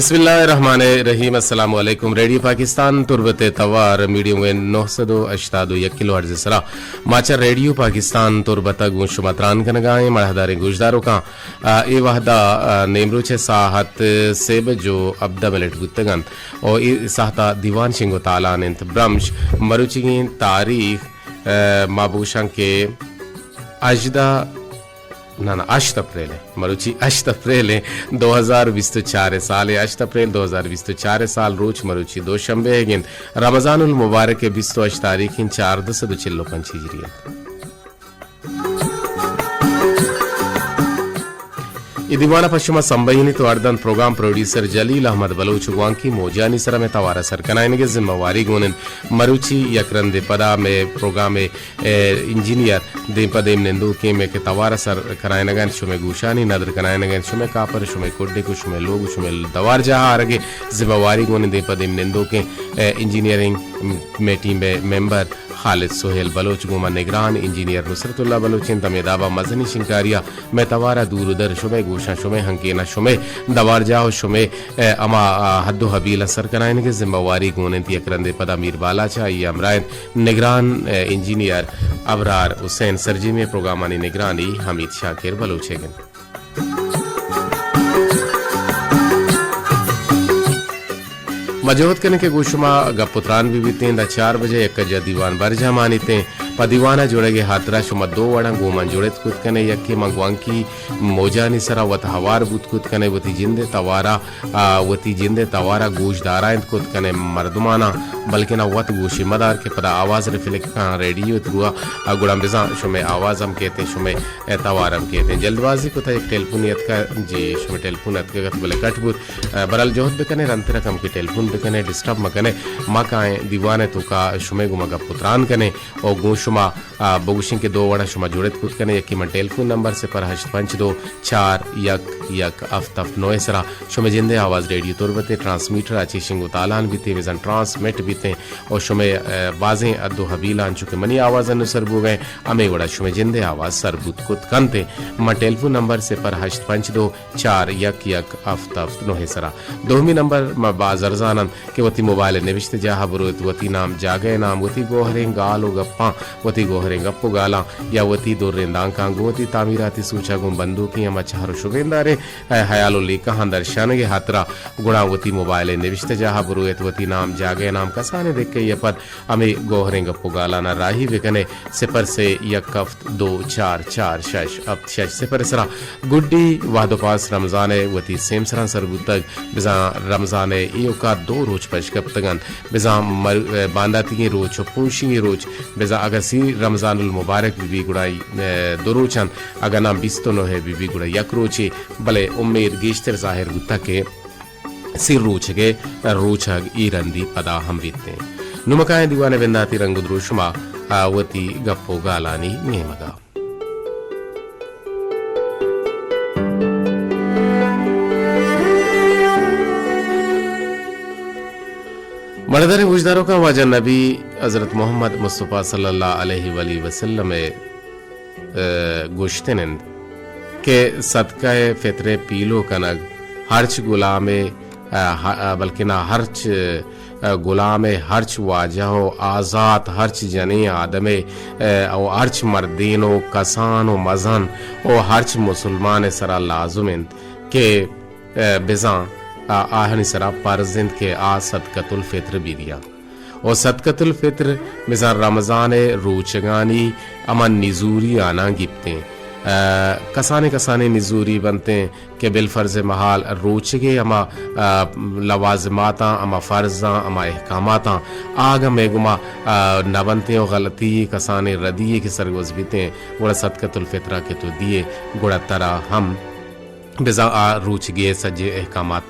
بسم اللہ الرحمن الرحیم۔ السلام علیکم۔ ریڈیو پاکستان تربت ءِ توار میڈیم ویو نو سد و ہشتاد و یک کلو ہرٹز ءِ سرا ما چہ ریڈیو پاکستان تربت ءَ گوں شما تران کنگا ایں۔ مڑاہداریں گوشداروکاں، آ، اے وہدا، آ، نیمروچ ءِ ساعت سے بج و ہبدہ منٹ بوتگ انت و اے ساعتا دیوان شنگ و تالان انت۔ برمش مروچیگیں تاریخ، آ، ما بگوشاں کہ ہژدہ، نہ، نہ، ہشت اپریل ءَ۔ مروچی ہشت اپریل ءَ، دو ہزار بیست و چار ءِ سال ءَ، ہشت اپریل دو ہزار بیست و چار ءِ سال، روچ مروچی دوشنبے ءَ گند۔ رمضان المبارک ءِ بیست و ہشت تاریخ انت، چاردہ سد و چل و پنچ ہجری انت۔ اے دیوان ءَ پہ شما سمبہینیت و اردنت پروگرام پروڈیوسر جلیل احمد بلوچ و گوانکی موجانی سرا مئے توار ءَ سر کنائینگ ءِ ذمہ واری گون انت۔ مروچی یک رندے پدا مئے پروگرام ءِ، اے، انجینئر دیم پہ دیم نندوکیں مئے کہ توار ءَ سر کنائینگ ءَ انت، شمئے گوشانی ندر کنائینگ ءَ انت، شمئے کاپر، شمئے کڈک و شمئے لوگ و شمئے دوار جاہ آرگ ءِ ذمہ واری گون انت۔ دیم پہ دیم نندوکیں، اے، انجینئرنگ مئے ٹیم ءِ ممبر خالد سہیل بلوچ گوں ما نگران انجینئر نصرت اللہ بلوچ انت۔ ہمے دابا مزنیں شنکاری ءَ مئے توار ءَ دور و در شمئے گوشاں، شمئے ہنکیناں، شمئے دوارجاہ و شمئے، اے، ہما، آ، حد و حبیل ءَ سر کنائینگ ءِ ذمہ واری گون انت۔ یک رندے پدا میر بالاچ آئی ءِ ہمراہ انت نگران، اے، انجینئر ابرار حسین۔ سرجمی ءِ پروگرامانی نگرانی حمید شاکر بلوچ ءِ انت۔ ما جہد کنیں کہ گوں شما گپ و تران بہ بیتیں، داں چار بجے یک جا دیوان برجاہ مانیتیں۔ پہ دیوان ءِ جوڑگ ءِ ہاترا شما دو وڑاں گوں من جوڑت کت کنے، یکے من گوانکی موجانی سرا وت ہوار بوت کت کنے، وتی جند ءِ توارا، آ، وتی جند ءِ توارا گوشدارائینت کت کنے مردماناں، بلکنا وت گوشی مدار کہ پدا آواز ریفلیکٹ کاں ریڈیو ءِ تھروا، آ، گڑا بزاں شمئے آواز ہم کیتیں، شمئے، اے، توار ہم کیتیں۔ جلد بازی کتا یک ٹیلیفونے اتکا، جی، شمئے ٹیلیفون اتکگ ات بلے کٹ بوت۔ آ، برحال جہد بکنے، رندترا کمکے ٹیلیفون بکنے، ڈسٹرب مکنے، ما کائیں دیوان ءِ توکا شمئے گوما گپ و تران کنیں و گوں شما، آ، بگوشیں کہ دو وڑا شما جوڑت کت کنے، یکے من ٹیلیفون نمبر صفر ہشت پنچ دو چار یک یک ہفت ہفت نو ءِ سرا شمئے جند ءِ آواز ریڈیو تربت ءِ ٹرانسمیٹر ءَ چہ شنگ و تالان بیتیں، بزاں ٹرانسمٹ بیتیں و شمئے، آ، بازیں حد و حبیلاں چو کہ منی آواز انو سر بوگئے، ہمے وڑا شمئے جند ءِ آواز سر بوت کت کنت۔ من ٹیلیفون نمبر صفر ہشت پنچ دو چار یک یک ہفت ہفت نو ءِ سرا۔ دومی نمبر ما باز ارزان انت کہ وتی موبائل ءِ نبشتہ جاہ ءَ بروت، وتی نام، جاگہ ءِ نام، وتی گوہریں گال و گپاں، وتی گوہریں گپ و گالاں یا وتی دریں دانکاں گوں وتی تعمیراتی سوچاں گوں بندوکیں ہما چہر و شبینداریں، اے، ہیال و لیکہاں درشانگ ءِ ہاترا گڑا وتی موبائل ءِ نبشتہ جاہ ءَ بروت، وتی نام، جاگہ ءِ نام، کسانیں دکہ ءَ پد ہمے گوہریں گپ و گالان ءَ راہی بکنے۔ صفر سے یک ہفت دو چار چار شش ہفت شش صفر ءِ سرا۔ گڈی وہد و پاس رمضان ءِ وتی سیمسراں سر بوتگ، بزاں رمضان ءِ ایوکا دو روچ پش کپتگ انت، بزاں مر-، بانداتیگیں روچ و پوشیگیں روچ، بزاں اگاں سی رمضان المبارک بہ بی گڑا، اے، دو روچ انت، اگاں ناں بیست و نہ ءَ بہ بی گڑا یک روچے، بلے امید گیشتر ظاہر بوتگ کہ سی روچگ ءِ روچگ اے رندی پدا ہم بیت انت۔ نوں ما کائیں دیوان ءِ بنداتی رنگ و دروشم ءَ، آ، وتی گپ و گالانی نیمگ ءَ۔ مڑداریں گوشداروکاں، واجہ نبی حضرت محمد مصطفی صلی اللہ علیہ وآلہ وسلم ءِ ءَ گوشتن انت کہ صدقہ فطر ءِ پیلو کنگ ہرچ غلام ءِ، ءَ، ہ-، ءَ، بلکنا ہرچ، ءَ، غلام ءِ ہرچ واجہ و آزات ہرچ جنیں آدم ءِ، ءَ، و ہرچ مردین و کسان و مزن و ہرچ مسلمان ءِ سرا لازم انت کہ، ءَ، بزاں آ-، آہانی سرا پرز انت کہ آ صدقۃ الفطر بدیاں۔ و صدقۃ الفطر بزاں رمضان ءِ روچگانی ہما نزوری آناں گپتیں۔ ءَ، کسانیں کسانیں نزوری بنتیں کہ بالفرض محال روچگ ءِ ہما، ءَ، لوازماتاں، ہما فرضاں، ہما احکاماتاں آ اگاں مئے گوما، ءَ، نہ بنتیں و غلطی کسانیں ردی یے کہ سرگوز بیتیں، گڑا صدقۃ الفطر ءَ کہ تو دیئے، گڑا ترا ہم بزاں آ روچگے ءِ سجیں احکامات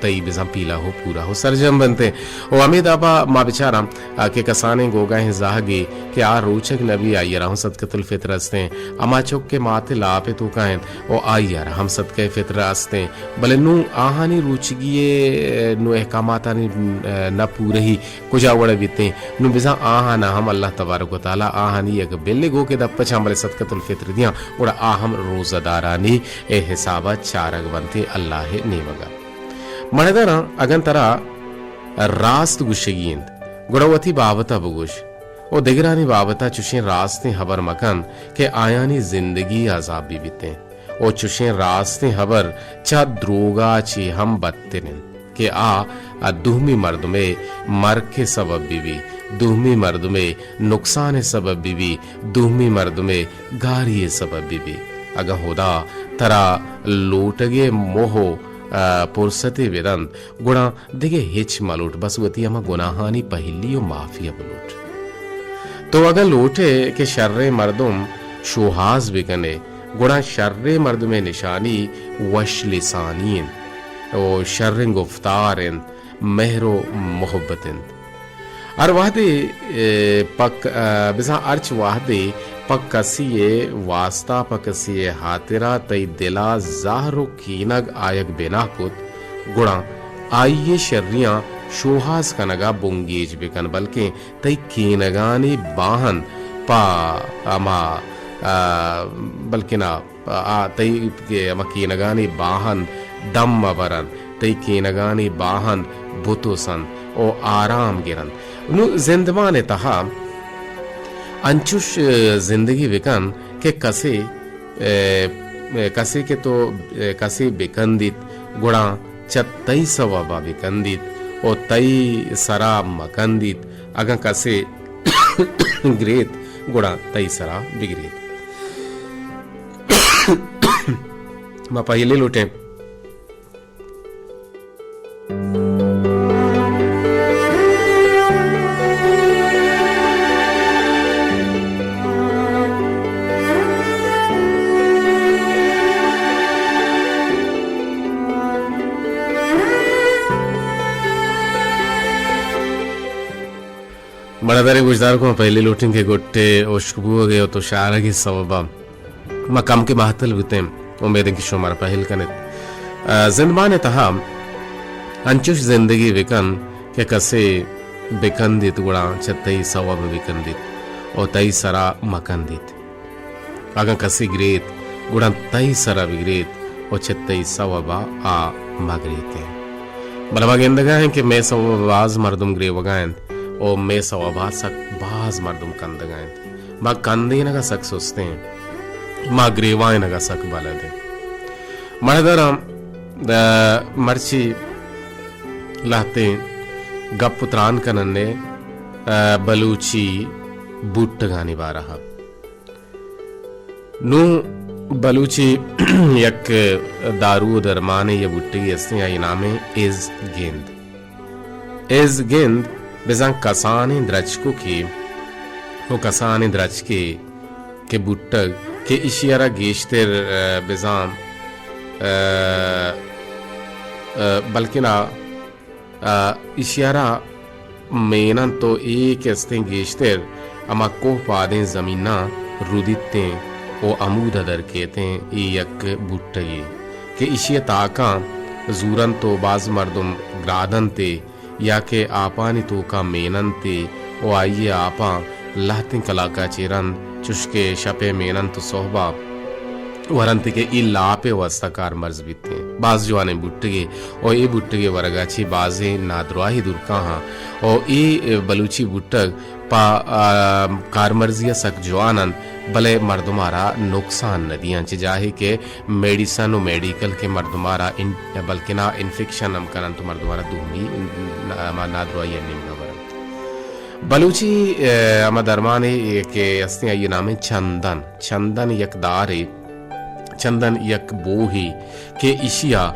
تئی بزاں پیلہ و پورہ و سرجم بنتیں۔ و ہمے دابا ما بچاراں، آ، کہ کسانیں گوگاہیں زہگے کہ آ روچگ نبی، آئی ءَ را ہم صدقۃ الفطر استیں۔ ہما چک کہ مات ءِ لاپ ءِ توکا انت و آئی ءَ را ہم صدقہ فطر استیں۔ بلے نوں آہانی روچگی ءِ، نوں احکاماتانی، آ، نہ پورہی کجا وڑ بیتیں؟ نوں بزاں آہانا ہم اللہ تبارک و تعالی آہانی یک بلے گوکے دپ چاں بلے صدقۃ الفطر دیاں، گڑا آ ہم روزہ دارانی اے حساب ءَ چارگ بنتیں اللہ ءِ نیمگ ءَ۔ مڑداراں، اگاں ترا راست گوشگی انت، گڑا وتی بابت ءَ بگوش ءُ دگرانی بابت ءَ چوشیں راستیں ہبر مکن کہ آیانی زندگی عذاب بہ بیتیں۔ ءُ چوشیں راستیں ہبر چہ دروگ ءَ چہ ہم بدتر انت کہ آ، آ دومی مردمے مرگ ءِ سبب بہ بی، دومی مردمے نقصان ءِ سبب بہ بی، دومی مردمے گاری ءِ سبب بہ بی۔ اگاں ہدا ترا لوٹگ ءِ موہ ءُ، آ، پرستے بدنت، گڑا دگہ ہچ ملوٹ، بس وتی ہما گناہانی پہلی ءُ معافی ءَ بلوٹ۔ تو اگاں لوٹئے کہ شریں مردم شوہاز بکنئے، گڑا شریں مردمے نشانی وش لسانی انت ءُ شریں گفتار انت، مہر ءُ محبت انت۔ ہر وہدے، اے، پہ ک-، آ، بزاں ہرچ وہدے پہ کسی ءِ واستا، پہ کسی ءِ ہاترا تئی دل ءَ زہر ءُ کینگ آیگ بنا کت، گڑا آئی ءِ شریاں شوہاز کنگ ءَ بنگیج بکن، بلکیں تئی کینگانی باہند پہ ہما، آ، بلکنا آ، تئی کہ ہما کینگانی باہند دم مہ برنت، تئی کینگانی باہند بتوسنت ءُ آرام گرنت۔ نوں زندمان ءِ تہا انچوش زندگی بکن کہ کسے، اے، کسے کہ تو، اے، کسے بکندیت، گڑا چہ تئی سوب ءَ بکندیت ءُ تئی سرا مکندیت۔ اگاں کسے گریت، گڑا تئی سرا بگریت۔ ما پہلی لوٹیں۔ مڑداریں گوشدارکاں، پہلی لوٹیں کہ گٹے ہشک بوگ ءِ ءُ تو شارگ ءِ سوب ءَ ما کم کہ مہتل بوتیں، امید انت کہ شما مارا پہل کنیت۔ آ، زندمان ءِ تہا انچوش زندگی بکن کہ کسے بکندیت گڑا چہ تئی سوب ءَ بکندیت ءُ تئی سرا مکندیت۔ اگاں کسے گریت، گڑا تئی سرا بگریت ءُ چہ تئی سوب ءَ آ مگریتیں۔ بلے ما گندگا ایں کہ مئے سوب ءَ باز مردم گریوگا انت ءُ مئے سوب ءَ سک باز مردم کندگا انت۔ ما کندینگ ءَ سک سستیں، ما گریوائینگ ءَ سک بلدیں۔ مڑداراں، آ، مرچی لہتیں گپ ءُ تران کننے، آ، بلوچی بوٹگانی بارہ ءَ۔ نوں بلوچی یک دارو ءُ درمانے یا بوٹگے استیں، آئی نام ایں ازگند۔ ازگند بزاں کسانیں درچکوکے ءُ کسانیں درچکے کہ بوٹگ کہ ایشی ءَ را گیشتر، آ، بزاں، آ، آ، بلکنا، آ، ایشی ءَ را میننت ءُ اے کہ استیں گیشتر ہما کوہ پادیں زمیناں رودیتیں ءُ ہمودا در کیتیں۔ اے یک بوٹگے کہ ایشی ءِ تاکاں زورنت ءُ باز مردم گرادنت ئے یا کہ آپانی توکا میننت ئے ءُ آئی ءِ آپاں لہتیں کلاکا چہ رند چوشکہ شپ ءَ میننت ءُ سہبا ورنت کہ اے لاپ ءِ واستا کارمرز بیت۔ باز جوانیں بوٹگے ءُ اے بوٹگے ورگا چہ بازیں نادراہی دور کاہاں ءُ اے بلوچی بوٹگ پہ، آ، کارمرزی ءَ سک جوان انت، بلے مردم ءَ را نقصان نہ دیاں، چہ جاہے کہ میڈیسن ءُ میڈیکل کہ مردم ءَ را ان-، بلکنا انفیکشن ہم کننت ءُ مردم ءَ را دومی ن-، ہما نادراہی ءِ نیمگا برنت۔ بلوچی، آ، ہما درمانے کہ استیں آئی نام چندن، چندن یک دارے چندن یک بوہے کہ ایشی ءَ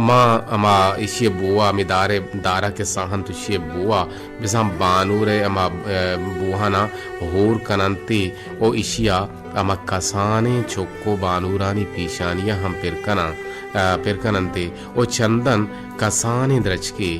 ما ہما ایشی ءِ بوہ ءَ ہمے دار ءِ دار ءَ کہ ساہنت ایشی ءِ بوہ ءَ بزاں بانور ءِ ہما، آ، بوہاناں ہور کننت ئے ءُ ایشی ءَ ہما کسانیں چک ءُ بانورانی پیشانی ءَ ہم پر کناں، آ، پر کننت ئے ءُ چندن کسانیں درچکے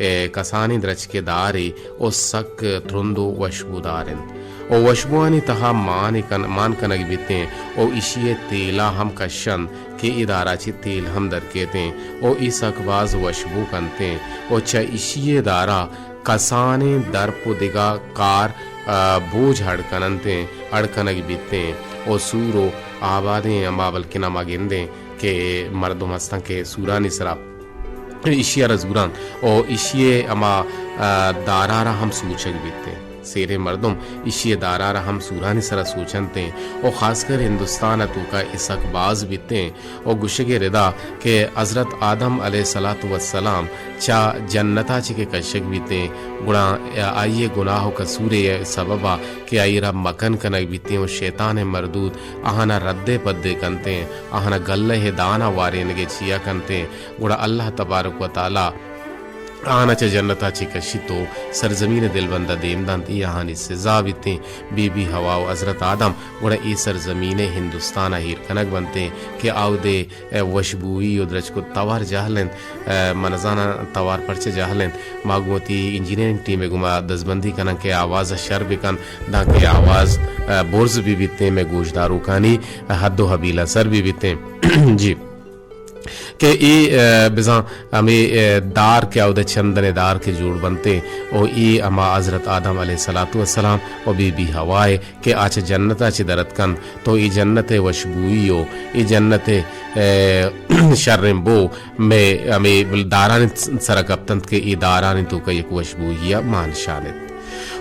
اے کسانیں درچکے دارے ءُ سک ترند ءُ وشبودار انت ءُ وشبوانی تہا مان کن-، مان کنگ بیتیں ءُ ایشی ءِ تیلا ہم کشنت کہ اے دارا چہ تیل ہم در کیتیں ءُ اے سک باز وشبو کنتیں ءُ چہ ایشی ءِ دارا کسانیں درپ ءُ دگہ کار، آ، بوجھ اڑ کننتیں، اڑ کنگ بیتیں ءُ سور ءُ آبادیں ہما بلکنا ما گندیں کہ مردم ہستاں کہ سورانی سرا ایشی ءَ را زوراں او ایشی ءِ ہما، آ، دارا را ہم سوچگ بیتیں۔ سیریں مردم ایشی ءِ دارا را ہم سورانی سرا سوچنتیں او خاص کر ہندوستان ءِ توکا اے سک باز بیتیں او گوشگ ءِ ردا کہ حضرت آدم علیہ الصلوۃ والسلام چہ جنتا چہ کہ کشگ بیتیں، گڑا آئی ءِ گناہ و قصورے ءِ سببا کہ آئی را مکن کنگ بیتیں و شیطان ءِ مردود آہانا رد ءِ پد ءَ کنتیں، آہانا گلہ ءِ دانا وارینگ ءِ چیا کنتیں، گڑا اللہ تبارک و تعالی آہانا چہ جنتا چہ کشیت و سرزمین ءِ دلبندا دیم دنت، اے آہانی سزا بیتیں۔ بی بی حوا و حضرت آدم گڑا اے سرزمین ءِ ہندوستانا ایر کنگ بنتیں کہ آودے ءِ وشبوئی و درچک و توار جہل انت۔ ءِ، من نزاناں توار پرچہ جہل انت۔ ما گوں وتی انجینئرنگ ٹیم ءَ گوں ما دزبندی کناں کہ آواز ءَ شر بکن، دانکہ آواز، ءِ، برز بہ بیتیں، مئے گوشداروکانی حد و حبیل ءَ سر بہ بیتیں۔ جی۔ کہ اے، ءِ، بزاں ہمے، ءِ، دار کہ آودہ چندن ءِ دار کہ جوڑ بنتیں، او اے ہما حضرت آدم علیہ الصلوۃ والسلام و بی بی حوا ءِ کہ آ چہ جنت ءَ چہ در اتکنت، تو اے جنت ءِ وشبوئی و اے جنت ءِ، ءِ، شریں بو مئے ہمے دارانی سرا کپتنت کہ اے دارانی توکا یک وشبوئی ءِ مانشان انت۔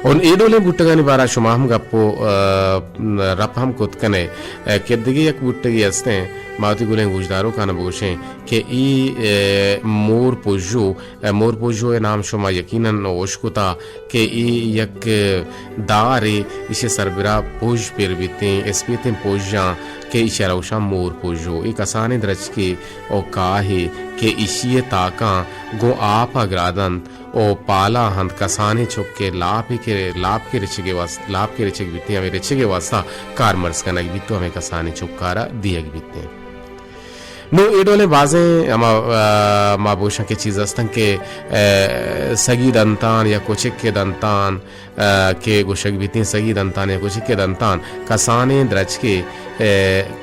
و اے ڈولیں بوٹگانی بارا شما ہم گپ و، ءِ، رپ ہم کت کنے، ءِ، کہ دگہ یک بوٹگے استیں، ما وتی گلیں گوشداروکانا بگوشیں کہ اے، ءِ، مور پژو، ءِ، مور پژو ءِ نام شما یقیناً اشکتا کہ اے یک دارے، ایشی سربرا پژ پر بیتیں، اسپیتیں پژاں کہ ایشی را گوشاں مور پژو۔ اے کسانیں درچکے و کاہے کہ ایشی ءِ تاکاں گوں آپ ءَ گرادنت و پالا ہنت، کسانیں چکے لاپے کہ، لاپ کہ رچگ ءِ واست-، لاپ کہ رچگ بیتیں، ہمے رچگ ءِ واستا کارمرز کنگ بیت و ہمے کسانیں چکارا دیگ بیتیں۔ نوں اے ڈولیں بازیں ہما، ءِ، ما بگوشاں کہ چیز استن کہ، ءِ، سگی دنتان یا کچک ءِ دنتان، ءِ، کہ گوشگ بیتیں سگی دنتان یا کچک ءِ دنتان کسانیں درچکے، ءِ،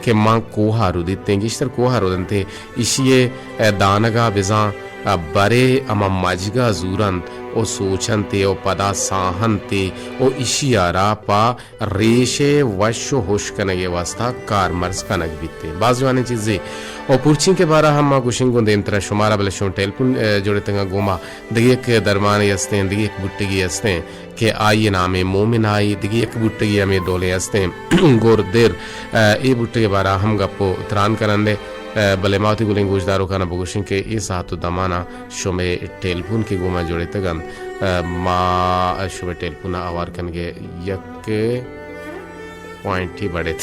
کہ ماں کوہ ءَ رودیتیں، گیشتر کوہ ءَ رودنتیں، ایشی ءِ، ءِ، دانگا بزاں، ءِ، برے ہما مجگا زورنت و سوچنتے و پدا ساہنتے و ایشی ءَ را پہ ریش ءِ وش و ہشک کنگ ءِ واستا کارمرز کنگ بیتیں۔ باز جوانیں چیزے۔ و پرچینک ءِ بارا ہم ما گوشیں گوں دیمترا شمارا، بلے شمئے ٹیلیفون، ءِ، جڑتگاں گوں ما۔ دگہ یک درمانے استیں، دگہ یک بوٹگے استیں کہ آئی ءِ نام مومن آئی، دگہ یک بوٹگے ہمے ڈولیں استیں گور در، ءِ، اے بوٹگ ءِ بارا ہم گپ و تران کنندے۔ ءِ، بلے ما وتی گلیں گوشداروکانا بگوشیں کہ اے ساعت و دمانا شمئے ٹیلیفون کہ گوں ما جڑتگ انت، ءِ، ما شمئے ٹیلیفونا ہوار کنگ ءِ یک پوائنٹے بڑت۔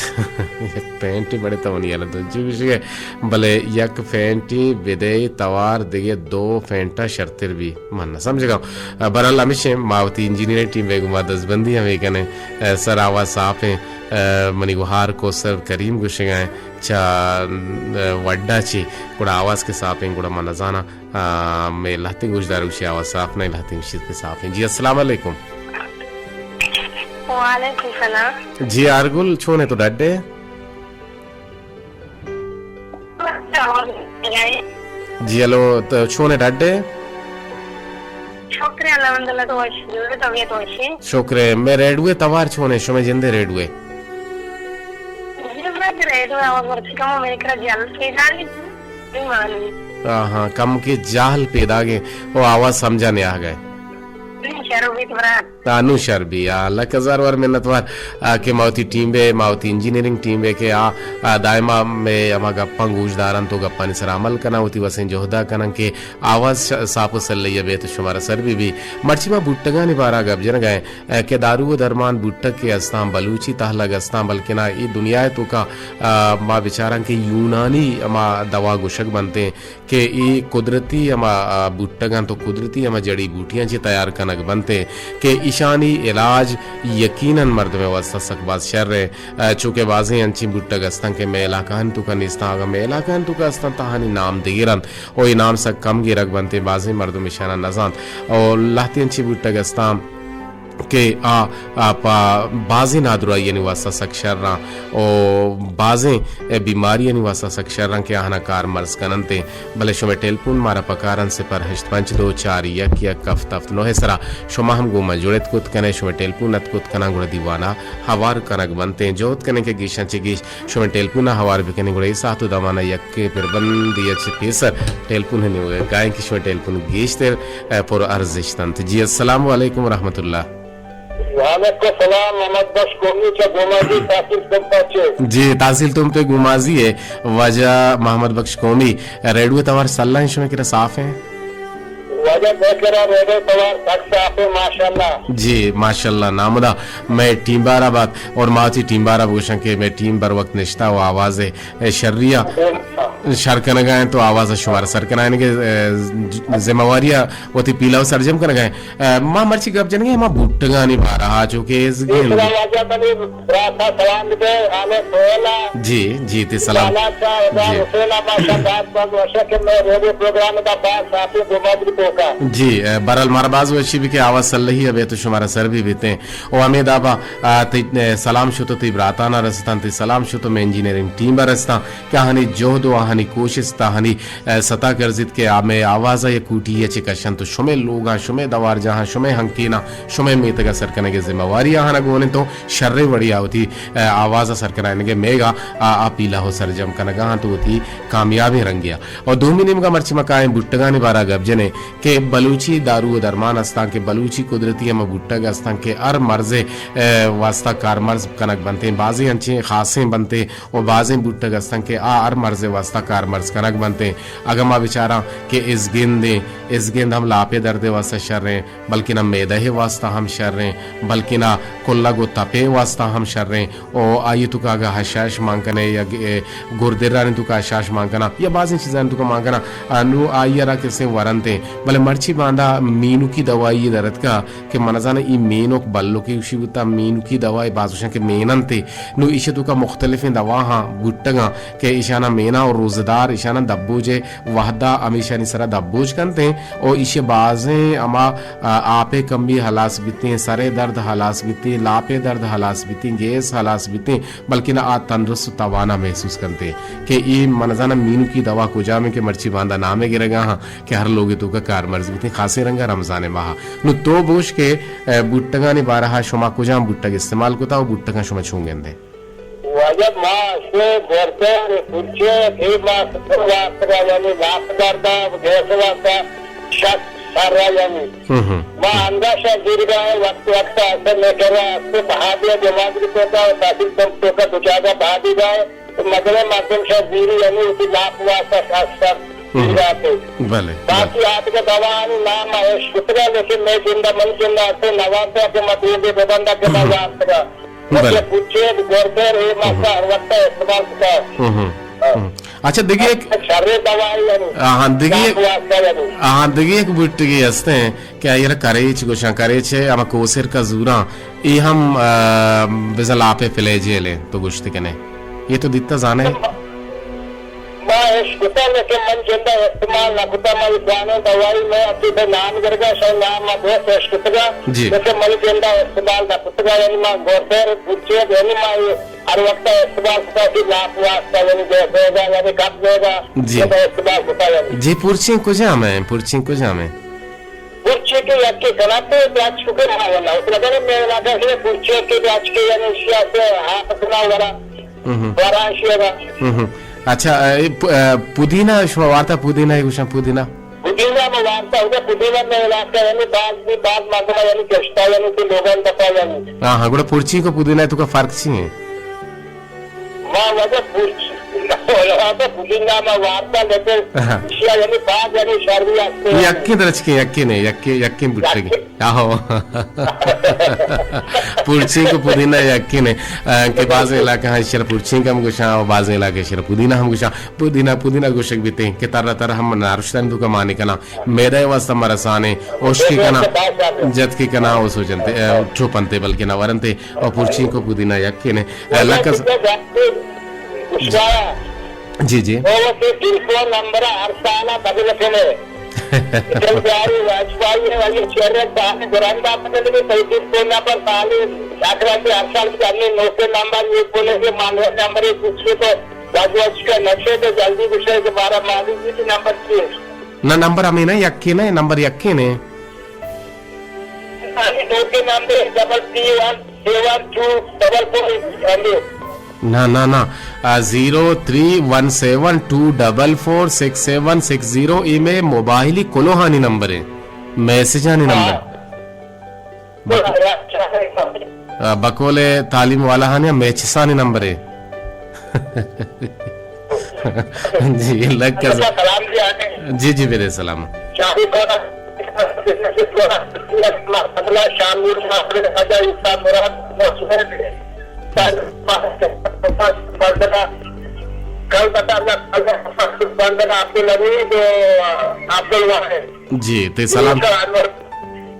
یک پینٹے بڑت، منی یلہ دنچو گوشگ ءِ، بلے یک پینٹے بدئے توار دگہ دو پینٹا شرتر بی۔ من نہ سمجھگاں۔ بہرحال ہمیش ایں، ما وتی انجینئرنگ ٹیم ءَ گوں ما دزبندی ہمے کنیں۔ سر آواز صاف ایں۔ منی گوہار کوثر کریم گوشگا ایں چہ وڈا چی، گڑا آواز کہ صاف ایں، گڑا من نزاناں۔ آ، مئے لہتیں گوشدار گوشی آواز صاف نہ، لہتیں گوشی کہ صاف ایں۔ جی، السلام علیکم۔ وعلیکم السلام۔ جی، آرگل، چون ئے تو، ڈڈ ئے؟ جی، ہلو، تو چون ئے، ڈڈ ئے؟ شکر الحمدللہ، تو وش، جوڑ، طبیعت وش ایں؟ شکر ایں۔ مئے ریڈیو ءِ توار چون ایں، شمئے جند ءِ ریڈیو ءِ؟ جی، مئے ریڈیو ءِ آواز ورچی کم، میرے کرا جہل پیداگ ایں۔ ہاں، ہاں، کم کہ جہل پیداگ ایں، او آواز سمجھا نیاہگ ءَ۔ نوں شر بیت برات۔ ہاں، نوں شر بی۔ آ، لک ہزار وار منت وار، آ، کہ ما وتی ٹیم ءَ، ما وتی انجینئرنگ ٹیم ءَ کہ آ، آ، دائما مئے ہما گپاں گوش دارنت و گپانی سرا عمل کناں، وتی وسیں جہدا کناں کہ آواز ش-، صاف و سلہی ءَ بیت و شمارا سر بہ بی۔ مرچی ما بوٹگانی بارا گپ جنگا ایں۔ ءَ کہ دارو و درمان بوٹگ کہ استاں، بلوچی تہلگ استاں، بلکنا اے دنیا ءِ توکا، آ، ما بچاراں کہ یونانی ہما دوا گوشگ بنتیں کہ اے قدرتی ہما، آ، بوٹگ انت و قدرتی ہما جڑی بوٹیاں چہ تیار کنگ بنتیں کہ ایشانی علاج یقیناً مردم ءِ واستہ سک باز شر ایں۔ آ، چونکہ بازیں انچیں بوٹگ استاں کہ مئے علاقہانی توکا نیستاں، اگاں مئے علاقہانی توکا استاں، تہانی نام دگر انت و اے نام سک کم گرگ بنتیں، بازیں مردم ایشانا نزانت۔ و لہتیں انچیں بوٹگ استاں کہ آ، آ پہ بازیں نادراہیانی واسطہ سک شراں و بازیں بیماریانی واسطہ سک شراں کہ آہانا کارمرز کننت، بلے شمئے ٹیلیفون مارا پکارن، صفر ہشت پنچ دو چار یک یک ہفت ہفت نو ء سرا شما ہم گوں ما جڑت کت کنے، شمئے ٹیلیفون ات کت کناں گڑا دیوانا ہوار کنگ بنتیں۔ جہد کنیں کہ گیشاں چہ گیش شمئے ٹیلیفون ء ہوار بکنیں، گڑا اے ساعت و دمانا یکے پربندے ء چہ پیسر ٹیلیفون ء نیمگ ء کائیں کہ شمئے ٹیلیفون گیشتر، ء، پر ارزشت انت۔ جی، السلام علیکم و رحمت اللہ۔ وعلیکم السلام، محمد بخش قومی چہ گومازی تحصیل تمپ ء چہ۔ جی، تحصیل تمپ ء گومازی ء واجہ محمد بخش قومی، ریڈیو توار سلاہ ایں، شمئے کرا صاف ایں؟ واجہ مئے کرا ریڈیو توار سک صاف ایں، ماشاءاللہ۔ جی، ماشاءاللہ، نامدا مئے ٹیم بارا بات اور ما وتی ٹیم بارا بگوشاں کہ مئے ٹیم بر وقت نشتہ و آواز ء شری ء شر کنگا انت و آواز ء شمارا سر کنائینگ ء ذمہ واری ء وتی پیلہ و سرجم کنگا انت۔ ء، ما مرچی گپ جنگ ء ہما بوٹگانی بارہ ء، چو کہ ازگند۔ واجہ منی برات ء سلام دے، آنے سوہل ء۔ جی، جی، تئی سلام۔ بالاچ ء، جی۔ حسین ء، ما شہ باز باز وش کہ مئے ریڈیو پروگرام ء دا باز صافی گومازی توکا۔ جی، ء، بہرحال مارا باز وشی بی کہ آواز سلہی ء بیت و شمارا سر بھی بیتیں۔ و ہمے دابا، ء، تئی، ء، سلام شتو تئی براتانا رستاں، تئی سلام شتو مئے انجینئرنگ ٹیم ء رستاں۔ کہ آہانی جہد و آہانی کوشست آہانی، ء، ستا کرزیت کہ آ مئے آواز ء یک کوٹی ء چہ کشنت و شمئے لوگاں، شمئے دوارجاہاں، شمئے ہنکیناں، شمئے میتگ ء سر کنگ ء ذمہ واری آہانا گون انت و شریں وڑے ء وتی، ء، آواز ء سر کنائینگ ء میگا آ، آ پیلہ و سرجم کنگا انت و وتی کامیابیں رنگے ء۔ و دومی نیمگا مرچی ما کائیں بوٹگانی بارا گپ جنیں کہ بلوچی دارو و درمان استاں کہ بلوچی قدرتی ہما بوٹگ استاں کہ ہر مرضے، ء، واسطہ کارمرز کنگ بنتیں، بازیں انچیں خاصیں بنتیں و بازیں بوٹگ استاں کہ آ ہر مرض ء واسطہ کارمرز کنگ بنت انت۔ اگاں ما بچاراں کہ ازگند ایں، ازگند ہم لاپ ء درد ء واسطہ شر ایں، بلکن ہم معدہ ء واسطہ ہم شر ایں، بلکن آ کلگ و تپ ء واسطہ ہم شر ایں۔ و آئی ء توکا اگاں ہشاش مان کنے یا گ-، گردرانی توکا ہشاش مان کناں یا بازیں چیزانی توکا مان کناں، آ، نو آئی ء را کسیں ورنت ایں۔ بلے مرچی باندا مینوکی دوائی در اتکا کہ من زاناں اے مینوک بلوکے گوشی بوتا، مینوکی دوا ء باز گوشاں کہ مین انت۔ نو ایشی توکا مختلفیں دواہاں بوٹگاں کہ ایشاناں مینا و روزدار ایشاناں دبوج ء وہدا ہمیشانی سرا دبوج کنت ایں و ایشی بازیں ہما، آ، آپ ء کمی ہلاس بیتیں، سر ء درد ہلاس بیتیں، لاپ ء درد ہلاس بیتیں، گیس ہلاس بیتیں، بلکن آ تندرست و توانا محسوس کنت ایں کہ اے من زاناں مینوکی دوا کجام ایں کہ مرچی باندا نام ء گرگا ہاں۔ کہ ہر لوگے توکا کارمرز بیتیں، خاصیں رنگا رمضان ماہ۔ نو تو بوش کہ، ء، بوٹگانی بارہا شما کجام بوٹگ استعمال کتا و بوٹگاں شما چون گندے؟ واجہ ما اسے گردے پرچے تھی ما سر واسطہ یعنی لاپ دردا گیس واسطہ شک سر یعنی ہم ہم۔ ما انداشہ زیرگا وقت وقت اسے میں کرا اسے بہادی دماغ بھی توکا تاکہ تم توکا دو جاگہ بہادی گائے۔ مزنیں مردم شہ زیری یعنی وتی لاپ واسطہ خاص کر زیراتے۔ بلے، باقی بلے۔ آتکہ دوانی نام ء اشکتگا، لیکن مئے جند ء منی جند ء ہستیں نوانتہ کہ ما دوبے ببندہ کہ ما وارتگا۔ بلے۔ پچے گردر اے ماسا ہر وقت استعمال کتا۔ ہم، ہم، ہاں۔ ہم۔ اچھا، دگہ یک شریں دوائی یعنی۔ ہاں، دگہ یک، لاپ واسطہ یعنی۔ ہاں، دگہ یک بوٹگے ہستیں کہ آئی را کریچ گوشاں، کریچ ہے، ہما کوسر کا زوراں۔ اے ہم، آ، بزاں لاپ ء فلیجیل انت، تو گوشت کنے۔ اے تو دیتا زانے؟ ما اشکتا لیکن من جندا استعمال نہ کتا، ما اے زانیں دوائی میں اتی بے نام گرگا، شاید نام ما دوست اشکتگا، جی۔ لیکن من جندا استعمال نہ کتگا، یعنی ما گوردر بچے، یعنی ما اے ہر وقت استعمال کتا کہ لاپ واسطہ، یعنی جیسے گا، یعنی کپ دے گا، جی۔ تو استعمال کتا یعنی۔ جی، پرچیں کجام ہیں؟ پرچیں کجام ہیں؟ پرچی کہ یکے کناتے، پرچ کو کہ ما ولا۔ اس لگا میں علاقہ سے پرچی کہ پرچ کے یعنی اشیا سے ہاں پتنا ولا۔ ہم۔ ورا اشیا۔ ہم۔ اچھا، اے پ-، اے پودینہ شما وارتا، پودینہ ء گوشاں پودینہ؟ پودینہ ما وارتا، ادا پودینہ میں علاقہ یعنی باز بھی باز مردم یعنی کشتا یعنی کہ لوگان دفا یعنی۔ ہاں، ہاں، گڑا پرچی کو پودینہ تو کا فرق چی ہے؟ ما وجہ پوچ-، وجہ پوچھنا ما وارتا لیکن ہاں۔ اشیا یعنی باز یعنی شروی ہستے یعنی۔ یکیں درچکیں، یکیں نے، یکیں، یکیں بٹگی۔ یکیں۔ آہو۔ پورچینک و پودینہ یکیں نے، آ، کہ بعض علاقہ ہاں شر پورچینک ہم گوشاں و بعض علاقہ شر پودینہ ہم گوشاں۔ پودینہ، پودینہ گوشگ بیتیں کہ تر تر ہم نارشتن تو کا مانے کنا۔ میدہ واسطہ مرسانے، اوشکی کنا، جتکی کنا، او سوچنتے، آ، چوپنتے بلکہ نہ ورنتے۔ او پرچینک و پودینہ یکیں نے۔ اے، لکس-، جی، جی۔ او وتی ٹیلیفون نمبر ہر سال بدل کنے۔ اٹل بہاری واجپئی ءِ واجہ چیئر ءِ تہا گران دات کنگ ءَ، تئی دل فون نمبر تہا اے، اگر کہ ہر سال کہ ہمے نوکیں نمبر، یہ فون ءِ کہ مانوے نمبر ءِ پوچھے تو واجہ واجہ نشے تو جلدی گشے کہ بارہ معلوم بیت نمبر چی اے۔ نہ، نمبر ہمے نہ، یکے نہ، نمبر یکے نہ۔ ہمے نوکیں number double three one seven two double four ہمے۔ نہ، نہ، نہ۔ آ، zero three one seven two double four six seven six zero, اے مئے موبائلی کلوہانی نمبر اے، میسجانی نمبر۔ ہاں۔ آ، بقول تعلیم والاہانی میچسانی نمبر اے۔ جی، لکھ اچھا، سلام جی آنے۔ جی، جی، میرے سلام۔ شاہی کورا، مطلب، شاہ نور محمد، خواجہ عیسیٰ مراد، کل بتا، بندہ عبدالحمید، عبدالواحد۔ جی، تے سلام۔ انور۔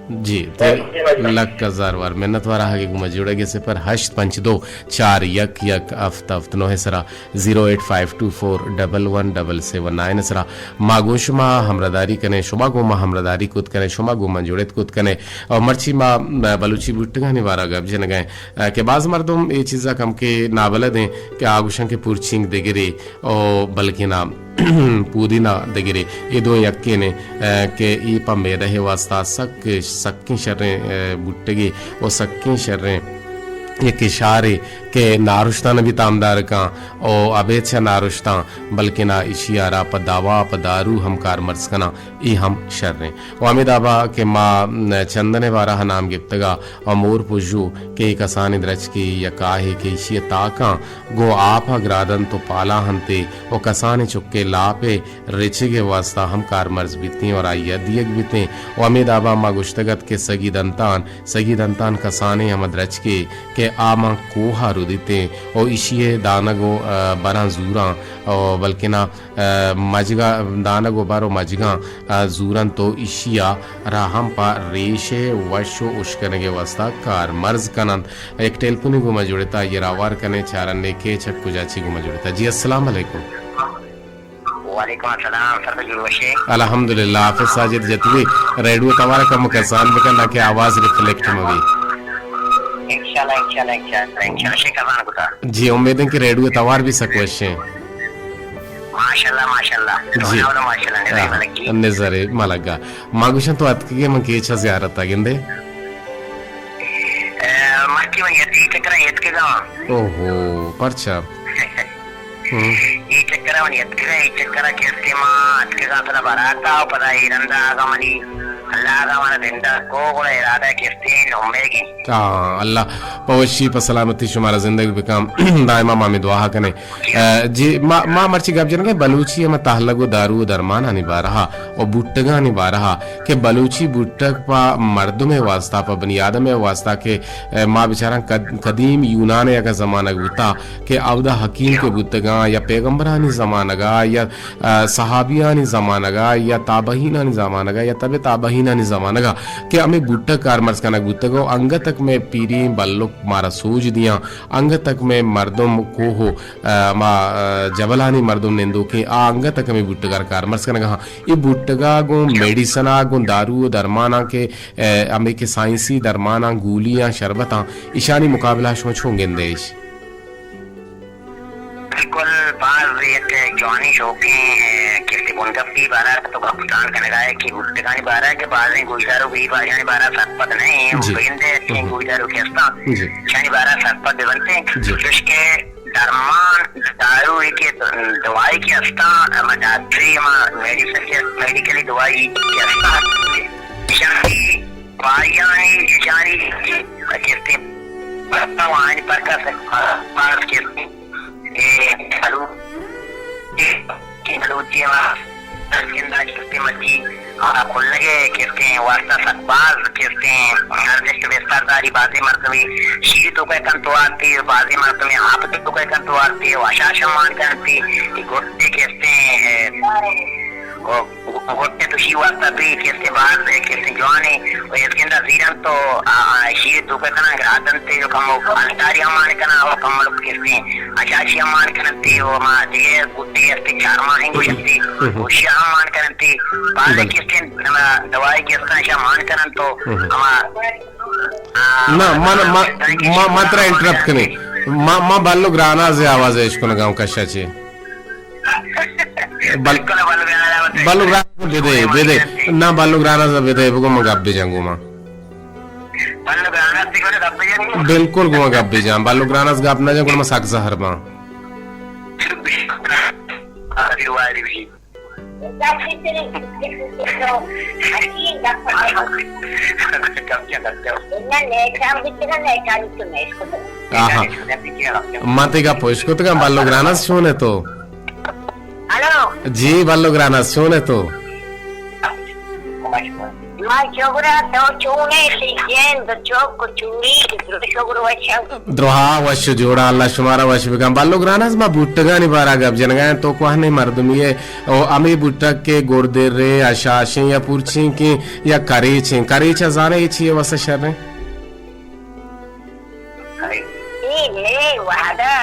جی، تے جی، جی، جی۔ لک ہزار وار منت وار آہگے گوما جوڑگ ءِ۔ صفر ہشت پنچ دو چار یک یک ہفت ہفت نو ءِ سرا، zero eight five two four double one double seven nine ءِ سرا ما گوں شما ہمراہداری کنیں، شما گوں ما ہمراہداری کت کنیں، شما گوں ما جوڑت کت کنیں۔ اور مرچی ما بلوچی بوٹگانی بارا گپ جنگ ءَ ایں کہ باز مردم اے چیزا کم کہ نابلد ایں کہ آ گوشن کہ پرچینگ دگرے او بلکنا پودینہ دگرے، اے دو یکین ایں، اے، کہ اے پہ معدہ ءِ واسطہ سک، سکیں شریں، اے، بوٹگے و سکیں شریں یک اشارے کہ نارشتان بھی تامدار کاں او ابید چہ نارشتان، بلکنا اشی ءَ را پہ دوا، پہ دارو ہم کارمرز کناں، اے ہم شریں۔ و ہمے دابا کہ ما، م، چندن ءِ بارہ ءَ نام گپتگا، و مور پژو کہ اے کسانیں درچکے یا کاہے کہ ایشی ءِ تاکاں گوں آپ ءَ گرادنت و پالا انت و کسانیں چکے لاپ ءِ رچگ ءِ واستا ہم کارمرز بیتیں و آئی ءَ دیگ بیتیں۔ و ہمے دابا ما گوشتگ ات کہ سگی دنتان، سگی دنتان کسانیں ہما درچکے کہ آ ماں کوہ ءَ ردیتیں و ایشی ءِ دانگ و، آ، براں زوراں و بلکنا ءَ، مجگا، دانگ و بر و مجگاں، ءَ، زورنت و ایشی ءَ را ہم پہ ریش ءِ وش و اشکنگ ءِ واستا کارمرز کننت۔ یک ٹیلیفونے گوں ما جوڑتا، آئی ءَ را ہوار کنیں، چارنے کہ چہ کجا چی گوں ما جوڑتا۔ جی، السلام علیکم۔ وعلیکم السلام، سر جوڑ وشے؟ الحمدللہ، حافظ ساجد جتوی، ریڈیو توارا کم کسان بکن، نہ کہ آواز ریفلیکٹ مبی۔ انشاءاللہ، انشاءاللہ، انشاءاللہ، انشاءاللہ، شے کسان کتا۔ جی، امید ایں کہ ریڈیو توار بھی سک وشیں۔ ماشاءاللہ، ماشاءاللہ۔ جی۔ رونا والا ماشاءاللہ، نظر ہاں، ملک جی۔ نظر ملک گا۔ ما گوشن تو اتکگے من کیچا زیارت آ گندے؟ اے، مرچی من یتی چکر یتکگا۔ اوہو، پرچا؟ ہم۔ اے چکر من یتکگا، اے چکر کہ استے ما اتکگا پدا براتا، پدا اے رندا آگا منی، اللہ آگا منا زندہ کو، گڑا ارادہ کہ استے نمے گی۔ ہاں، اللہ پہ وشی پہ سلامتی شمارا زندگ بکام۔ دائما ما ہمیں دعا کنیں۔ اے، جی، ما، ما مرچی گپ جنگیں بلوچی ہم تہلگ و دارو و درمانانی بارہا و بوٹگانی بارہا کہ بلوچی بوٹگ پہ مردم واسطہ، پہ بنی آدم واسطہ کہ، اے، ما بچاراں قد-، قدیم یونان اگا زمانگ بوتا کہ اودا حکیم کہ بوتگاں یا پیغمبرانی زمانگا یا ء، صحابیانی زمانگا یا تابعینانی زمانگا یا تبع تابعینانی زمانگا کہ ہمے بوٹگ کارمرز کنگ بوتگ و انگت تک مئے پیریں بلک مارا سوج دیاں، انگت تک مئے مردم کوہ و، ء، ما، ء، جبلانی مردم نندوکیں، آ انگت تک ہمے بوٹگا کارمرز کنگا ہاں۔ اے بوٹگا گوں میڈیسنا، گوں دارو و درماناں کہ، ء، ہمے کہ سائنسی درماناں، گولیاں، شربتاں، ایشانی مقابلہ شما چون گندے اش؟ بالکل، باز یک جوانیں شوقیں، اے، کسے بنگپی بارا تو گپ تران کنگا ہے کہ بوٹگانی بارا کہ بازیں گوشدارو بی بازیانی بارا سرپد نہیں، جی۔ بندے کہ ہم۔ گوشدارو کہ استاں، جی۔ شانی بارا سرپد بنتے، جی۔ چوش کہ درمان دارو ہے کہ دوائی کہ استاں، ہما ڈاکٹری، ہما میڈیسن کہ، میڈیکلی دوائی کہ استاں، شانی بازیانی، شانی کسے بستا وانی پرکا سے باز کسے اے بلوچی، اے بلوچی ما زندہ کستے مچی، آ، کلگے کستے واسطہ سک باز کستے ارزشت بستار داری۔ بازی مردمی شیر تو کہ کن تو آرتی، بازی مردمی آپ تو کہ کن تو آرتی، وشاش مان کنتی، اے گٹے کستے، اے، و گٹے تو شی واسطہ بھی کسے باز کسے جوانے و اسکندا زیرن تو، آ، آ، شی تو کناں گرادن تے جو کمو التاری امان کناں و کمل کسے اشاشی امان کنن تے و ما دیگه گٹے استے چار ماہیں گوشتے، ہم۔ و شی امان کنن تے باز بلے۔ کسے نما دوائی کسے شی امان کنن تو ہم۔ ہما، آ، نہ، من، ما، ما، ما ترا انٹرپٹ کنی۔ ما، ما بلو گرانا زی آواز اش کنگا ہوں کشا چی۔ بل-، بلو گرانا بدے، بدے۔ نہ، بلو گرانا ز بدے، بگو من گپ بجن گو ما۔ بلو گرانا ز گپ بجن گو۔ بالکل گو ما گپ بجن۔ بلو گرانا ز گپ نہ جن گو ما سک زہر باں۔ آہا۔ من تئی گپ اشکتگاں، بلو گراناز چون ئے تو؟ ہلو۔ جی، بلو گراناز چون ئے تو؟ ما شگرا، تو چون ئے؟ سی جند چوک چوری، شگر وشم۔ درہا وش جوڑا، اللہ شمارا وش بکن۔ بلو گراناز، ما بوٹگانی بارا گپ جنگا ایں، تو کوہنیں مردمی ئے، او ہمے بوٹگ کہ گردرے، اشاشیں یا پورچینکیں یا کریچیں۔ کریچ ء زانئے اے چی ء واسطہ شریں؟ اے مئے وہدا